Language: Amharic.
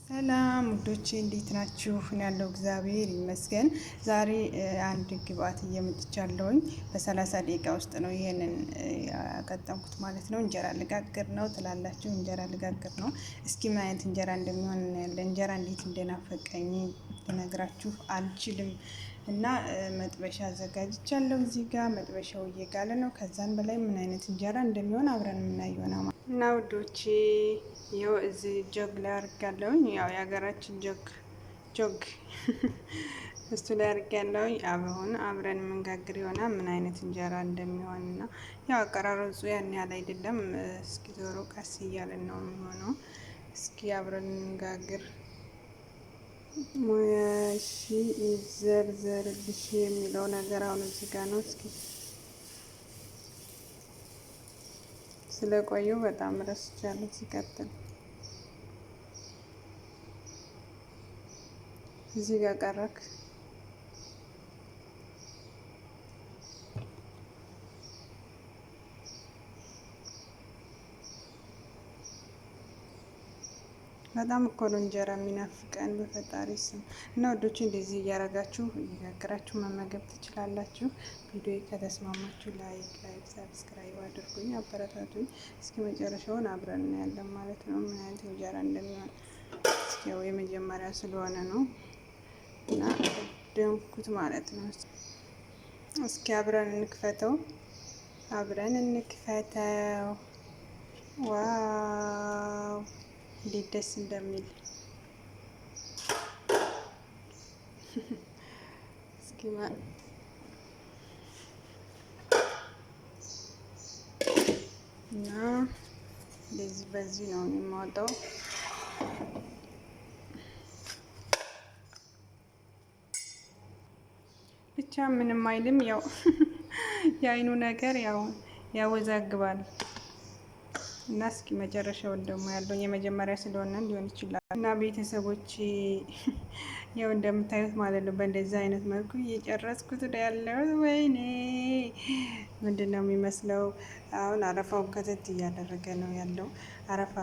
ሰላም ውዶቼ እንዴት ናችሁ? እኔ ያለው እግዚአብሔር ይመስገን። ዛሬ አንድ ግብአት እየመጥቻለሁኝ በ30 ደቂቃ ውስጥ ነው ይሄንን ያቀጠምኩት ማለት ነው። እንጀራ ልጋግር ነው ትላላችሁ። እንጀራ ልጋግር ነው። እስኪ ምን አይነት እንጀራ እንደሚሆን እናያለን። እንጀራ እንዴት እንደናፈቀኝ ልነግራችሁ አልችልም። እና መጥበሻ አዘጋጅቻለሁ። እዚህ ጋር መጥበሻው እየጋለ ነው። ከዛን በላይ ምን አይነት እንጀራ እንደሚሆን አብረን የምናየው ይሆናል። እና ውዶቼ ይኸው እዚህ ጆግ ላይ አድርጋለሁኝ። ያው የሀገራችን ጆግ ጆግ እሱ ላይ አድርጋለሁኝ። አሁን አብረን የምንጋግር ይሆናል ምን አይነት እንጀራ እንደሚሆን እና ያው አቀራረጹ ያን ያህል አይደለም። እስኪ ዞሮ ቀስ እያለን ነው የሚሆነው። እስኪ አብረን እንጋግር። ሙያሺ ይዘርዘርልሽ የሚለው ነገር አሁን እዚህ ጋር ነው። እስኪ ስለቆዩ በጣም ረስቻለሁ። ሲቀጥል እዚህ ጋር ቀረክ። በጣም እኮ ነው እንጀራ የሚናፍቀን በፈጣሪ ስም። እና ወዶች እንደዚህ እያረጋችሁ እየጋገራችሁ መመገብ ትችላላችሁ። ቪዲዮ ከተስማማችሁ like like subscribe አድርጉኝ፣ አበረታቱኝ። እስኪ መጨረሻውን አብረን እናያለን ማለት ነው ምን አይነት እንጀራ እንደሚሆን። እስኪ ያው የመጀመሪያ ስለሆነ ነው እና ደንኩት ማለት ነው። እስኪ አብረን እንክፈተው፣ አብረን እንክፈተው። Wow፣ እንዴት ደስ እንደሚል! እስኪ እና እንደዚህ በዚህ ነው የማወጣው። ብቻ ምንም አይልም። ያው የአይኑ ነገር ያው ያወዛግባል። እና እስኪ መጨረሻውን ደግሞ ያለውን የመጀመሪያ ስለሆነ ሊሆን ይችላል። እና ቤተሰቦች ያው እንደምታዩት ማለት ነው በእንደዚህ አይነት መልኩ እየጨረስኩት ነው ያለሁት። ወይኔ፣ ምንድን ነው የሚመስለው? አሁን አረፋውን ከተት እያደረገ ነው ያለው አረፋ።